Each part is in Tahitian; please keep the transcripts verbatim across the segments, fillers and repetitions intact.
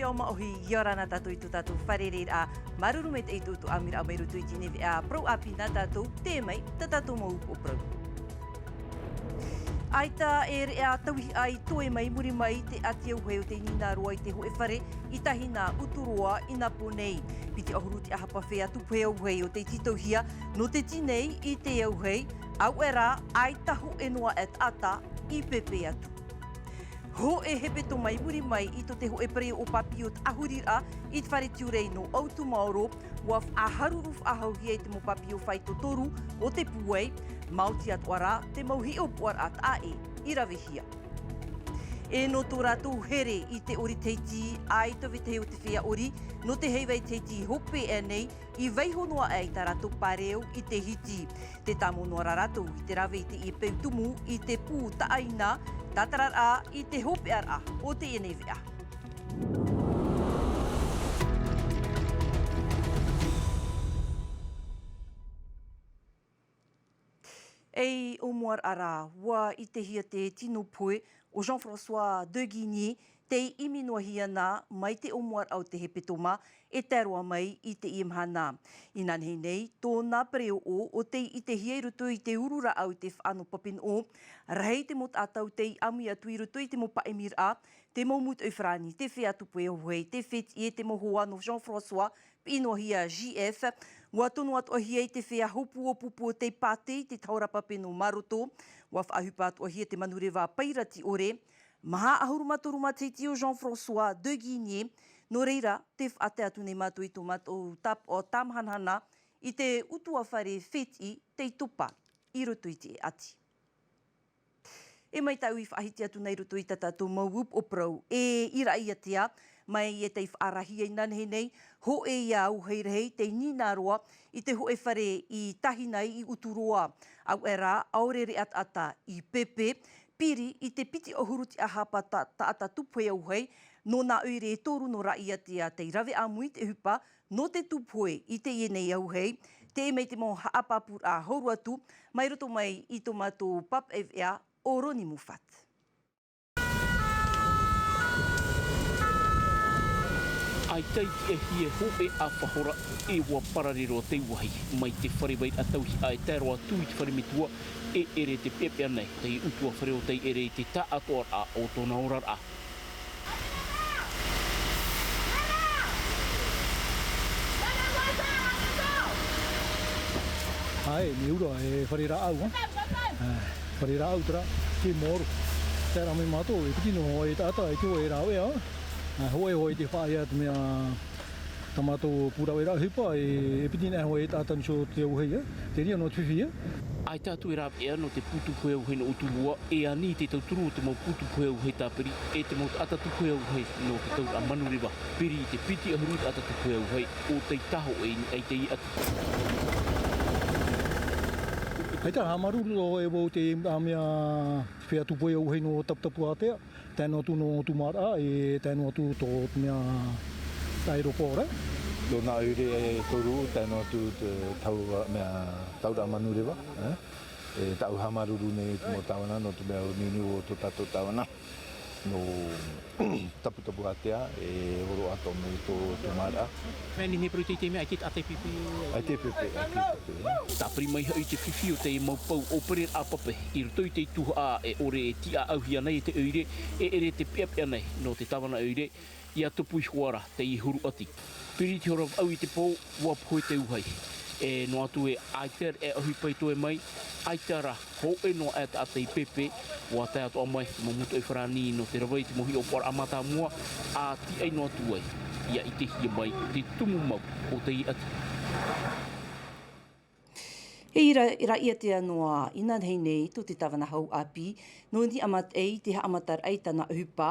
Te ao māʻohi, ʻia ora na tātou i tō tātou fārereiraʻa. Māuruuru maitaʻi i tō ʻoutou ʻāmuiraʻa mai roto i teie nei veʻa parau ʻāpī nā tātou, tē mai tā tātou mau upoʻo parau. ʻAita e reʻa tauihaʻa i toe mai muri mai te ʻati auahi o tei nīnā roa i te hōʻē fare i Tahina, Uturoa, i Napo nei. Piti ʻahuru tiʻahapa feiā tupu auahi o tei tītauhia nō te tī nei i te auahi, auaʻe rā, ʻaita hōʻē noa e taʻata i pēpē atu. Hōʻē hepetoma i muri mai i tō te hōʻē pereoʻo pāpio taʻahuriraʻa i te fare tiurai nō Ōutumaoro, ʻua faʻaharuru faʻahouhia i te mau pāpio faito toru o te pūai, maoti atoʻa rā te mau hiʻopoʻaraʻa taʻa ʻē i ravehia. E nō tō rātou here i te ʻori Tahiti, ʻaita vetahi o te feiā ʻori nō te heiva i Tahiti hope aʻe nei, i vaiiho noa aʻe i tā rātou pāreu i Tahiti. Tē tāmau noa ra rātou i te rave i teie peu tumu i te pū taʻaina, tātararaʻa i te hopeʻaraʻa o teie nei veʻa. Ei ʻōmuaraʻa rā, ʻua ʻitehia te tino pohe o Jean-François Deguigné, tei ʻimi noa hia na mai te ʻōmuaraʻa o te hepetoma e tae roa mai i teie mahana. Inanahi nei, tōna pereoʻo ʻo tei ʻitehia i roto i te uru rāʻau i te faʻano pape noʻo, rahi te mau taʻata tei ʻāmui atu i roto i te mau paʻimiraʻa, te mau mūtoʻi farāni, te feiā tupu auahi, te fetiʻi e te mau hoa nō Jean-François, piʻi noa hia J F, ʻua tono atoʻa hia i te feiā hopu ʻōpuʻopu o tei pātē i te tahora pape nō Maroto, ʻua faʻaʻohipa atoʻa hia te manureva pairati ʻore, maha ʻahuru mā toru matahiti o Jean-François Deguigné, nō reira, tē faʻatae atu nei mātou i tō mātou tāpaʻo tāmahanahana i te ʻutuāfare fetiʻi tei topa i roto i te ʻati. E mai tāʻu i faʻahiti atu nei i roto i tā tātou mau upoʻo parau, e i Raʻiātea, mai e tei faʻarahi inanahi nei, hōʻē ia auahi rahi tei nīnā roa i te hōʻē fare i Tahina i Uturoa. Auaʻe rā, ʻaore reʻa taʻata i pēpē, piri i te piti ʻahuru tiʻahapa ta-, taʻata tupu auahi, nō nā ʻoire e toru nō Raʻiātea tei rave ʻāmui i te ʻohipa, nō te tupu i teie nei auahi, tē mai te mau haʻapāpūraʻa hau roa atu, mai roto mai i tō mātou papaʻi veʻa ʻo Ronnie Moffat. ʻAita i tiʻahia e hōʻē ʻāfa hora, e ʻua pararero te uahi, mai te fare vairaʻa tauihaʻa e tae roa atu i te fare metua, e ʻere te peʻapeʻa nei, tei ʻutuāfare ʻo tei ʻere i te taʻatoʻaraʻa o tōna oraraʻa. ʻAe, mea ura, e fare rāʻau, ā. Ā, fare rāʻau terā, te mōro. Tae rā mai mātou, e piti noa e taʻata, e te hōʻē rāveʻa, ā. Ā, hōʻē hoʻi te faʻaea te mea tā mātou pū raveraʻa ʻohipa, e, e piti noa hoʻi e taʻata nō te auahi, ā. Te reira nō te fifi, ā. ʻAita atu e rāveʻa nō te pū tupu auahi nō Uturoa, e ani i te tauturu o te mau pū tupu auahi tāpiri, e te mau taʻata tupu auahi nō te tauraʻa manureva, piri i te piti ʻahuru taʻata tupu auahi, ʻo tei tae hoʻi i niʻa i teie ʻati. ʻAita, haʻamāuruuru e vau te mea, feiā tupu auahi nō Taputapuātea, tae noa atu nō Ōtumāraʻa, e tae noa atu tō te mea aeroport. Tōna ʻoire e toru, tae noa atu te tau, mea, tauraʻa manureva, ē? E tāʻu haʻamāuruuru nei i te mau tāvana, nō te mea ʻua niuniu tō tātou tāvana. Nō Taputapuātea, e hōroʻa atoʻa mai tō, tō Ōtumāraʻa. Mea nehenehe parau i te, te mea, ʻaita e pēpē. ʻAita e pēpē, ʻaita e pēpē. Tāpiri mai hoʻi te fifi o te mau pou ʻōpereraʻa pape, i roto i te tuhaʻa e ʻore e tiʻaʻauhia nei e te ʻoire, e ʻere te peʻapeʻa nei, nō te tāvana ʻoire, ʻia tupu iho ā ra teie huru ʻati. Piri te hora vaʻu i te pō, ʻua pohe te uahi. E noa atu e ʻaita e ʻohipa i toe mai, ʻaita rā, hōʻē noa e taʻata i pēpē, ʻua tae atoʻa mai te mau mūtoʻi farāni nō te rave i te mau hiʻopoʻaraʻa mātāmua, ʻa tīaʻi noa atu ai, ʻia ʻitehia mai te tumu mau o teie ʻati. E ʻīra, Raʻiātea noa, inanahi nei tō te tāvana hau ʻāpī, nō niʻa mataʻi i te haʻamataraʻa i tāna ʻohipa,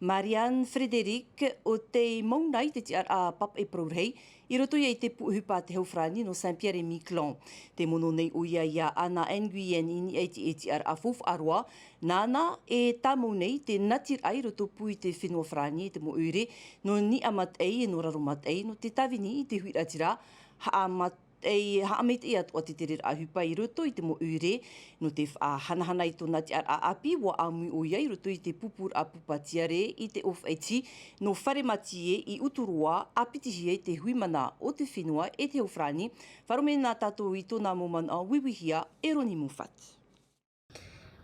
Marianne Frédéric, ʻo tei mau nei te tiʻaraʻa papaʻi parau rahi, i roto ia i te pū ʻohipa a te hau farāni nō Saint-Pierre-et-Miquelon. Tē mono nei ʻoia ia Anna Nguyen i niʻa i te tiʻaraʻa faufaʻa roa, nāna e tāmau nei te natiraʻa i roto pū i te fenua farāni e te mau ʻoire, nō niʻa mataʻi e nō raro mataʻi, nō te tāvini i te huiraʻatira, haʻamat- Tei haʻamaitaʻi atoʻa te tereraʻa ʻohipa i roto i te mau ʻoire, nō te faʻahanahana i tōna tiʻaraʻa ʻāpī, ʻua ʻāmui ʻoia i roto i te pupuraʻa pupa tiare i te ʻōfaʻi nō Fare Matie i Uturoa, ʻa piti ai te hui mana o te fenua e te hau farāni. Faʻaroʻo mai nā tātou i tōna mau manaʻo, Uiuihia Eroni Mofati.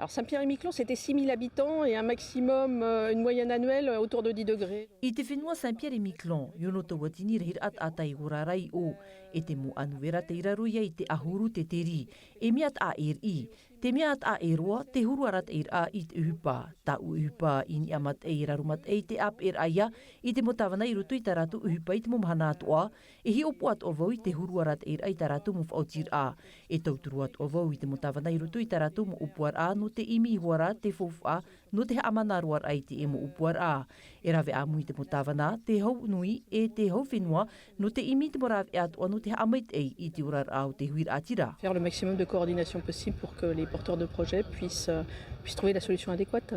Alors Saint-Pierre-et-Miquelon, c'était six mille habitants et un maximum, euh, une moyenne annuelle, euh, autour de dix degrés. I te fenua Saint-Pierre-et-Miquelon, i ono tauatini rahiraʻa taʻata i ora ra i ʻō, e te mau ʻānuera tei raro ia i te ʻahuru te teri, e mea taʻa ʻē riʻi, te mea taʻa ʻē roa, te huru arataʻiraʻa i te ʻohipa, tāʻu ʻohipa i niʻa mataʻi e raro mataʻi te ʻāpeʻeraʻa ia, i te mau tāvana i roto i tā rātou ʻohipa i te mau mahana atoʻa, e hiʻopoʻa atoʻa vau i te huru arataʻiraʻa i tā rātou mau faʻaotiraʻa. E tauturu atoʻa vau i te mau tāvana i roto i tā rātou mau ʻōpuaraʻa nō te ʻimi iho ā ra te faufaʻa nō te haʻamanaʻo roa raʻa i te mau ʻōpuaraʻa. E rave ʻāmui i te mau tāvana, te hau nui, e te hau fenua, nō te ʻimi i te mau rāveʻa atoʻa nō te haʻamaitaʻi i te oraraʻa o te huiraʻatira. Faire le maximum de coordination possible pour que les porteurs de projets puissent, euh, puissent trouver la solution adéquate.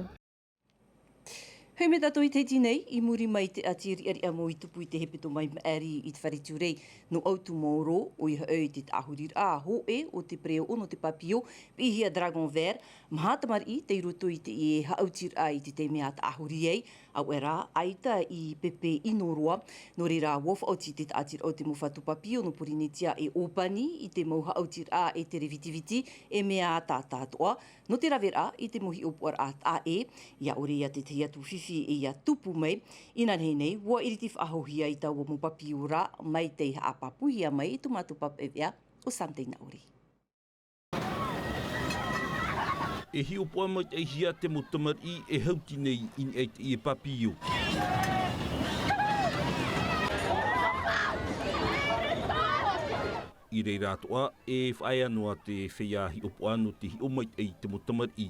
Hei mai tātou i te hiti nei, i muri mai i te ʻati riʻariʻa mau i tupu i te hepetoma i maʻiri i te fare tiurai nō Aotearoa, ʻoia hoʻi te tāhuriraʻa hōʻē o te pereoʻo nō te pāpio, piʻihia Dragon Vert, maha tamariʻi tei roto i teie haʻautiraʻa i te taime a tāhuri ai, ʻaore rā, ʻaita i pepe ʻino roa. Nō reira, ʻua faʻaoti te tāʻatiraʻa o te mau fatu pāpio nō Porinetia e ʻōpani i te mau haʻautiraʻa e tere vitiviti, e mea ʻātaʻata atoʻa, nō te raveraʻa i te mau hiʻopoʻaraʻa taʻa ʻē, ʻia ʻore ia te tahi atu fifi e ʻia tupu mai. Inanahi nei, ʻua ʻiriti faʻahouhia i taua mau pāpio ra, mai tei haʻapāpūhia mai i tō mātou pāpaʻi veʻa ʻo Sam Teinaʻori. E hiʻopoʻa maitaʻihia te mau tamariʻi e hauti nei i niʻa i teie pāpio. I reira atoʻa, e faʻaea noa te feiā hiʻopoʻa nō te hiʻo maitaʻi i te mau tamariʻi.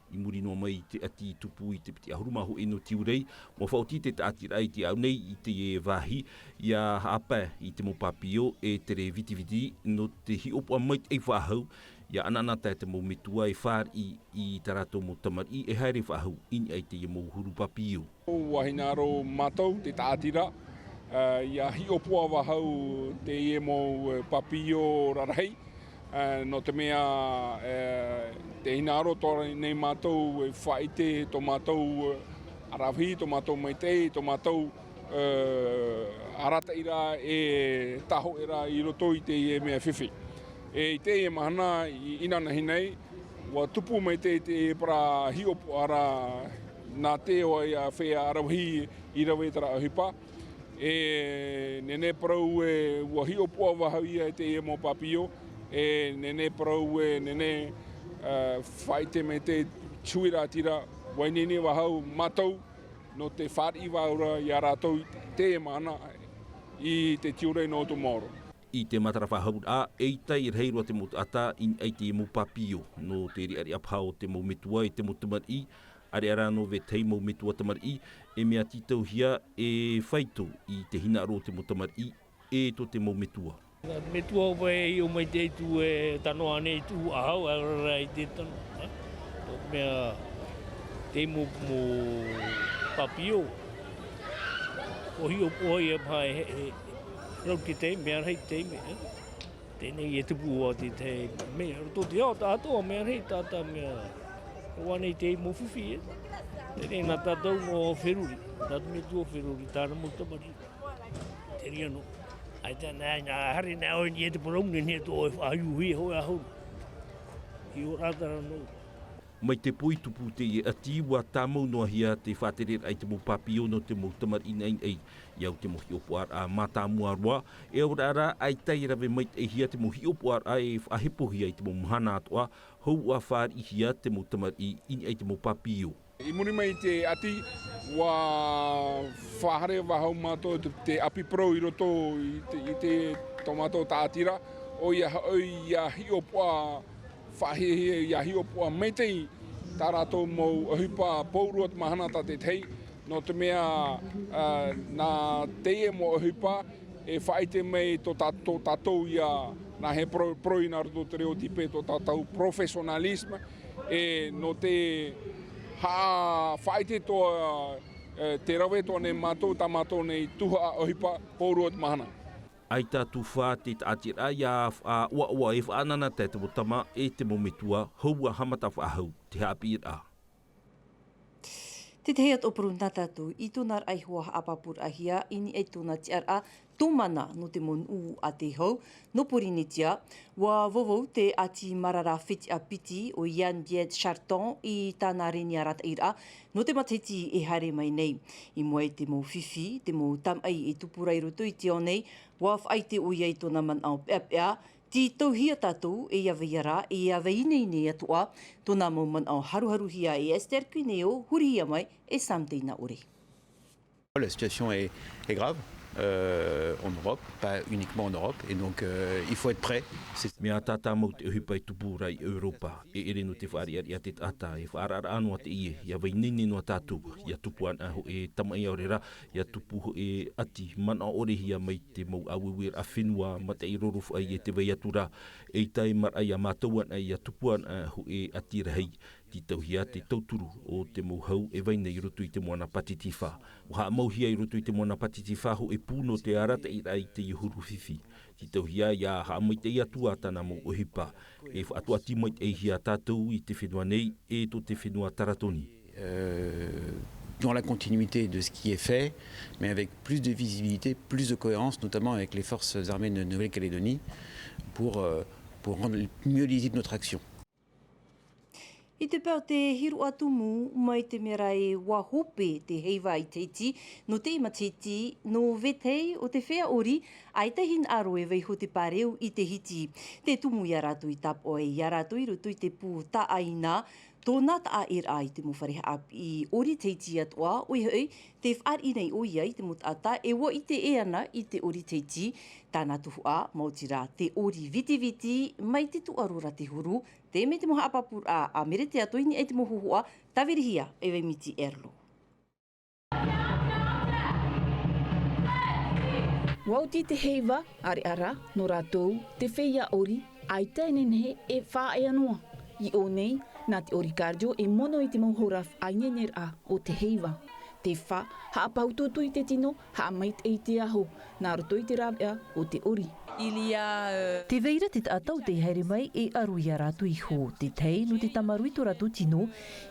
I muri noa mai i te ʻati tupu i te piti ʻahuru mā hōʻē nō tiurai, ʻua faʻaoti te tāʻatiraʻa i te ao nei i teie vāhi, ʻia haʻapae i te mau pāpio e tere vitiviti nō te hiʻopoʻa maitaʻi faʻahou, ʻia ʻanaʻanatae te mau metua e fāriʻi i tā rātou mau tamariʻi e haere faʻahou i niʻa i teie mau huru pāpio. ʻUa hinaʻaro mātou te tāʻatiraʻa, ā, ʻia hiʻopoʻa faʻahou teie mau, ā, pāpio rarahi, ā, nō te mea, ā, tē hinaʻaro atoʻa nei mātou e faʻaʻite tō mātou, ā, aravihi, tō mātou maitaʻi, tō mātou, ā, arataʻiraʻa e tāhōʻēraʻa i roto i teie mea fifi. E i teie mahana i, inanahi nei, ʻua tupu mai te, te parau hiʻopoʻa ra, nā te ʻoe ʻia feiā aravihi i rave terā ʻohipa. E nehenehe parau ē ʻua hiʻopoʻa faʻahou ia e teie mau pāpio, e nehenehe parau ē nehenehe, ā, faʻaʻite mai te huiraʻatira, ʻua ineine faʻahou mātou nō te fāriʻi faʻahou ra ia rātou i teie mahana i te tiurai nō Aotearoa. I te matara faʻahou ra, eʻita e rahi roa te mau taʻata i niʻa i te mau pāpio, nō te riʻariʻa paha o te mau metua e te mau tamariʻi, ʻareʻa rā nō vetahi mau metua tamariʻi, e mea tītauhia e faito i te hinaʻaro o te mau tamariʻi, e tō te mau metua. Metua ʻoe i ʻō mai te ʻaitū e tano ānei tū ʻahau, ʻaore rā i te tano, ā? Tō te mea, te mau, mau pāpio. ʻUa hiʻopoʻa ia paha e, e, e rau te taime, mea rahi te taime, ā? Teie nei e tupu ā te, te mea, roto te ao, tā atoʻa mea rahi, tā, tā mea, ʻo ānei te mau fifi, ē. Teie nei nā tātou nō feruri, nā te metua feruri, tāna mau tamariʻi. Terā noa. ʻAita nā, nā, haere nā ʻoe i niʻa i te parau, nehenehe atoʻa e faʻahiuhia hōʻē ʻahuru. I ʻō rā terā noa. Mai te pō i tupu teie ʻati, ʻua tāmau noa hia te faʻatereraʻa i te mau pāpio nō te mau tamariʻi naʻinaʻi. ʻIa au te mau hiʻopoʻaraʻa mātāmua roa, e ʻaore rā, ʻaita e rave maitaʻihia te mau hiʻopoʻaraʻa e faʻahepohia i te mau mahana atoʻa, hou ʻua fāriʻihia te mau tamariʻi i niʻa i te mau pāpio. I muri mai i te ʻati, ʻua faʻahaere faʻahou mātou te, te ʻapi parau i roto i te, i te tō mātou tāʻatira, ʻoia hoʻi ʻia hiʻopoʻa faʻahiahia, ʻia hiʻopoʻa maitaʻi tā rātou mau ʻohipa pauroa te mahana tātaʻitahi, nō te mea, ā, nā teie mau ʻohipa, e faʻaʻite mai tō tā-, tō tātou ia, nā he pro-, parau nā roto te reo tīpē tō tātou professionnalisme, e nō te haʻafaʻaʻite atoʻa, e, te rave atoʻa nei mātou, tā mātou nei tuhaʻa ʻohipa pauroa te mahana. ʻAita atu fā te taʻatiraʻa ia faʻaʻoaʻoa e faʻananata e te mau tama e te mau metua, hou ʻa haʻamata faʻahou te haʻapiʻiraʻa. Tētahi atu ʻōpū nā tātou i tōna raʻi hoa haʻapāpūraʻahia i niʻa i tōna tiʻaraʻa tōmana nō te mau nuʻu a te hau nō Pōrīnetia. ʻUa vauvau te ʻāti marara fetiʻa piti ʻo Yann Diet Charton i tāna reni arataʻiraʻa nō te matahiti e haere mai nei. I mua i te mau fifi, te mau tamaʻi e tupu ra i roto i te ao nei, ʻua faʻaʻite ʻoia i tōna manaʻo peʻapeʻa, tītauhia tātou e ʻia vai ra, e ʻia vai ineine atoʻa, tōna mau manaʻo haruharuhia e Esther Cuneo, hurihia mai e Sam Teinaʻore. La situation est, est grave, euh, en Europe, pas uniquement en Europe, et donc, euh, il faut être prêt. C'est Mea tātāmau te ʻohipa e tupu ra i Europa, e ʻere nō te faʻariʻariʻa te taʻata, e faʻaararaʻa noa teie, ʻia vai ineine noa tātou, ʻia tupu anaʻe hōʻē tamaʻi ʻaore rā, ʻia tupu hōʻē ʻati manaʻo ʻorehia mai te mau ʻāueueraʻa fenua, mataʻi rorofaʻi e te vai atu ra, eʻita e maraʻa ia mātou anaʻe ʻia tupu anaʻe hōʻē ʻati rahi, tītauhia te tauturu o te mau hau e vai nei i roto i te moana Pātitifā. ʻUa haʻamauhia i roto i te moana Pātitifā hōʻē pū nō te arataʻiraʻa i teie huru fifi. Tītauhia ʻia haʻamaitaʻi atu ā tāna mau ʻohipa, e faʻatuati maitaʻihia tātou i te fenua nei, e tō te fenua Taratoni. Euh, dans la continuité de ce qui est fait, mais avec plus de visibilité, plus de cohérence, notamment avec les forces armées de Nouvelle-Calédonie, pour, euh, pour rendre mieux lisible notre action. I te pae o te hiroʻa tumu mai te mea ra e ʻua hope te heiva i Tahiti, nō teie matahiti, nō vetahi o te feiā ʻori, ʻaita e hinaʻaro e vaiiho te pāreu i Tahiti. Te tumu ia rātou i tāpaʻo ai ia rātou i roto i te pū tāʻaina, tōna taʻaʻēraʻa i te mau fare haʻapiʻi ʻori Tahiti atoʻa, ʻoia hoʻi, tē faʻariʻi nei ʻoia i te mau taʻata e ʻua ʻite ʻē ana i te ʻori Tahiti, tāna tuhaʻa, maoti rā te ʻori vitiviti mai te tūʻaro ra te huru, teie mai te mau haʻapāpūraʻa a Meretea Toini e te mau hōhoʻa, tāvirihia e Vaimiti Erlo. ʻUa oti te heiva, ʻāreʻa rā, nō rātou, te feiā ʻori, ʻaita e nehenehe e faʻaea noa. I ʻō nei, nā te ʻori cardio e mono i te mau hora faʻaineineraʻa o te heiva. Te fā, haʻapāutuutu i te tino, haʻamaitaʻi i te aho, nā roto i te rāveʻa o te ʻori. Il y a, euh, Tē vai ra te taʻata ʻo tē haere mai e ʻaro ia rātou iho, te tahi nō te tāmarū i tō rātou tino,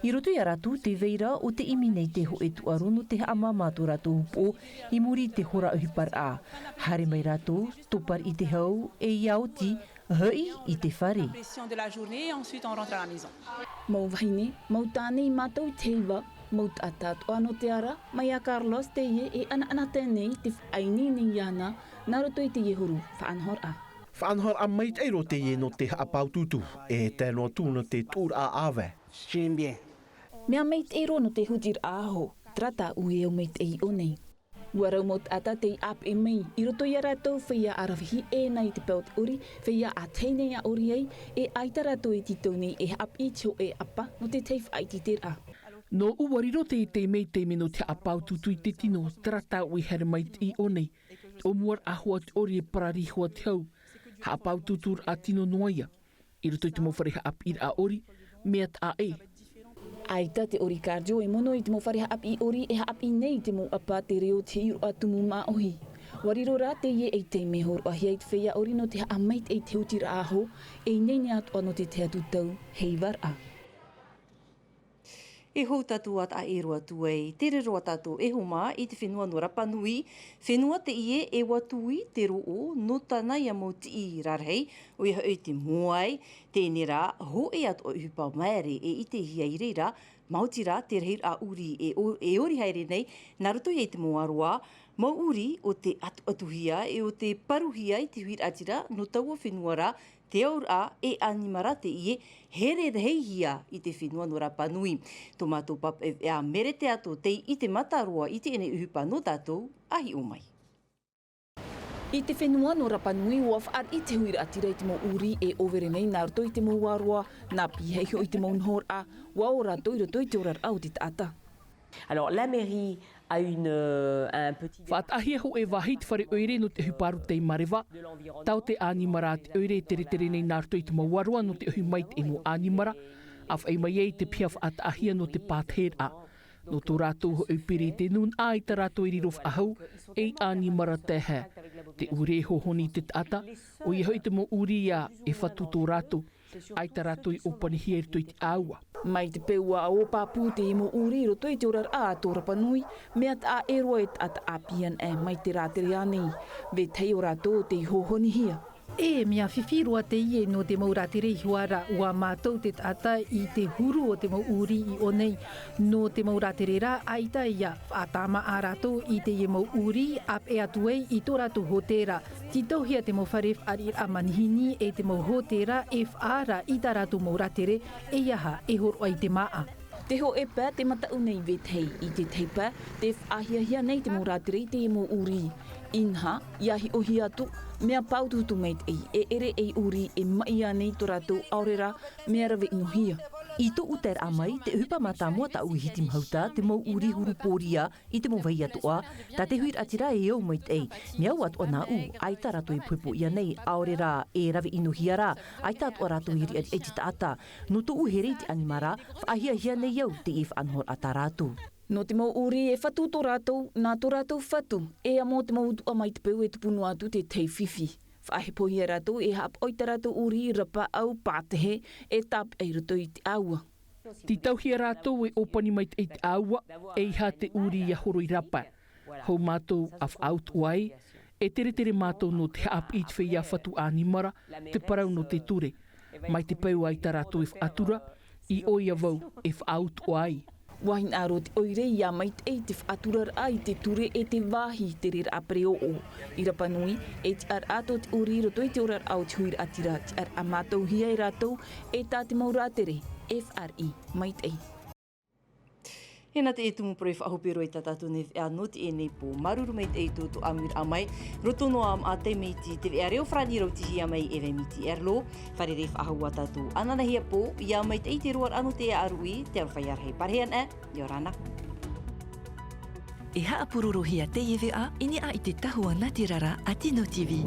i roto ia rātou tē vai ra ʻo tē ʻimi nei te hōʻē tūʻaro nō te haʻamāmā tō rātou upoʻo i muri i te hora ʻohiparaʻa. Haere mai rātou, tōpari i te hau, e ʻia oti, hoʻi i te fare. L'impression de la journée, et ensuite on rentre à la maison. Mau vahine, mau tāne i mātau i te heiva, mau taʻata atoʻa nō te ara, mai iā Carlos teie e ʻanaʻanatae nei te faʻaineine iāna, nā roto i teie huru faʻanahoraʻa. Faʻanahoraʻa maitaʻi roa teie nō te haʻapāutuutu, e tae noa atu nō te tuʻuraʻa ʻāvae. J'aime bien. Mea maitaʻi roa nō te hutiraʻa aho, terā tāʻu e au maitaʻi i ʻō nei. ʻUa rau mau taʻata tei ʻāpeʻe mai, i roto ia rātou feiā ʻaravihi ʻē na i te pae o te ʻori, feiā ʻātahi nei a ʻori ai, e ʻaita rātou e tītau nei e haʻapiʻi i te hōʻē ʻapa nō te tahi faʻaʻiteraʻa. Nōʻu ʻua riro te teitei mai te mea nō te haʻapāutuutu i te tino, terā tāʻu e haere mai i ʻō nei. Te ʻōmuaraʻa hoʻi te ʻori e parari hoʻi te hau. Haʻapāutuuturaʻa tino noa ia. I roto i te mau fare haʻapiʻiraʻa ʻori, mea taʻa ʻē. ʻAita te ʻori cardio e mono i te mau fare haʻapiʻi ʻori e haʻapiʻi nei i te mau ʻapa te reo te hiroʻa tumu māʻohi. ʻUa riro rā teie ei taime hōroʻahia i te feiā ʻori nō te haʻamaitaʻi i te hutiraʻa aho, e ineine atoʻa nō te tahi atu tau heivaraʻa. E hou tātou ʻa taʻa ʻē roa atu ai, tere roa tātou e homa i te fenua nō Rapa Nui, fenua teie e ʻua tui te roʻo nō tāna ia mau tiʻi rarahi, ʻoia hoʻi te mōai, teie rā, hōʻē atoʻa ʻohipa maere e ʻitehia i reira, maoti rā te rahiraʻa ʻuri e ʻo-, e ʻori haere nei, nā roto ia i te mau aroā, mau ʻuri ʻo tē ʻatuʻatuhia e ʻo tē paruhia i te huiraʻatira nō taua fenua ra, te auraʻa e ʻanimara teie, here rahihia i te fenua nō Rapa Nui. Tō mātou pāpaʻi veʻa Meretea Toini tei ʻite mata roa i teie nei ʻohipa nō tātou, ʻa hiʻo mai. I te fenua nō Rapa Nui, ʻua fāriʻi te huiraʻatira i te mau ʻuri e ʻōvere nei nā roto i te mau aroā, nā pihaʻi iho i te mau nohoraʻa, ʻua ō rātou i roto i te oraraʻa o te taʻata. Alors, la mairie a une, euh, un petit Faʻataʻahia hōʻē vāhi te fare ʻoire nō te ʻohipa ʻārutai mareva. Tau te ʻanimara a te ʻoire e teretere nei nā roto i te mau aroā nō te ʻohi maitaʻi mau ʻanimara. ʻA faʻaʻī mai ai te piha faʻataʻahia nō te pātahiraʻa. Nō tō rātou hoʻi piri te nūnaʻa i tā rātou e riro faʻahou ei ʻanimara taehae. Te ʻūrī e hōhoni i te taʻata, ʻoia hoʻi te mau ʻūrī ā e fatu tō rātou, ʻaita rātou i ʻōpanihia i roto i te ʻāua. Mai te peu ā ʻo pāpū teie mau ʻūrī i roto i te oraraʻa a tō Rapa Nui, mea taʻa ʻē roa e taʻata ʻāpī anaʻe mai te rātere ānei, vetahi o rātou tei hōhonihia. E mea fifi roa teie nō te mau rātere i hoara, ʻua mātau te taʻata i te huru o te mau ʻūrī i ʻō nei. Nō te mau rātere rā, ʻaita ia faʻatāmā ā rātou i teie mau ʻūrī, ʻāpeʻe atu ai i tō rātou hōtēra. Tītauhia te mau fare fāriʻiraʻa manihini e te mau hōtēra e faʻaara i tā rātou mau rātere, eiaha e hōroʻa i te māʻa. Te hōʻē pae te mataʻu nei vetahi, i te tahi pae te faʻahiahia nei te mau rātere i teie mau ʻūrī. Inaha, ia hiʻohia atu, mea pāutuutu maitaʻi, e ʻere ei ʻūrī e maʻi ānei tō rātou ʻaore rā, mea rave ʻinohia. I tōʻu taeraʻa mai, te ʻohipa mātāmua tāʻu i hiti mahuta, te mau ʻūrī huru pōria i te mau vāhi atoʻa, tā te huiraʻatira e au maitaʻi, mea au atoʻa nāʻu, ʻaita rātou e poʻipoʻi ānei, ʻaore rā, e rave ʻinohia rā, ʻaita atoʻa rātou i riʻariʻa i te taʻata. Nō tōʻu here i te ʻanimara, faʻahiahia nei au teie faʻanahoraʻa tā rātou. Nō te mau ʻūrī e fatu tō rātou, nā tō rātou fatu, e amo te mau utuʻa mai te peu e tupu noa atu te tahi fifi. Faʻahepohia rātou e haʻapaʻo i tā rātou ʻūrī rapa ʻau pātehe, e tāpeʻa i roto i te ʻāua. Tītauhia rātou e ʻōpani maitaʻi i te ʻāua, eiaha te ʻūrī ia horo i rapa. Hou mātou a faʻautuʻa ai, e teretere mātou nō te haʻapiʻi i te feiā fatu ʻanimara, te parau nō te ture. Mai te peu ʻaita rātou e faʻatura, i ʻō ia vau e faʻautuʻa ai. ʻUa hinaʻaro te ʻoire ia maitaʻi i te faʻaturaraʻa i te ture e te vāhi tereraʻa pereoʻo. I Rapa Nui, e tiʻaraʻa tō te ʻūrī i roto i te oraraʻa o te huiraʻatira, tiʻaraʻa mātauhia e rātou, e tā te mau rātere, e fāriʻi maitaʻi. E nā te tumu parau e faʻahope roa i tā tātou nei veʻa nō teie nei pō. Māuruuru maitaʻi i tō ʻāmuiraʻa mai, roto noa ā maʻa tei mai i te veʻa reo farāni rautihia mai e Eva Miti Erlo, fārerei faʻahou ā tātou ananahi pō, ia maitaʻi te roaraʻa nō te aruʻi, te aroha ia rahi, pārahi anaʻe, ʻia ora na. E haʻapurorohia teie veʻa, i niʻa i te tahua nātirara a Tino TV.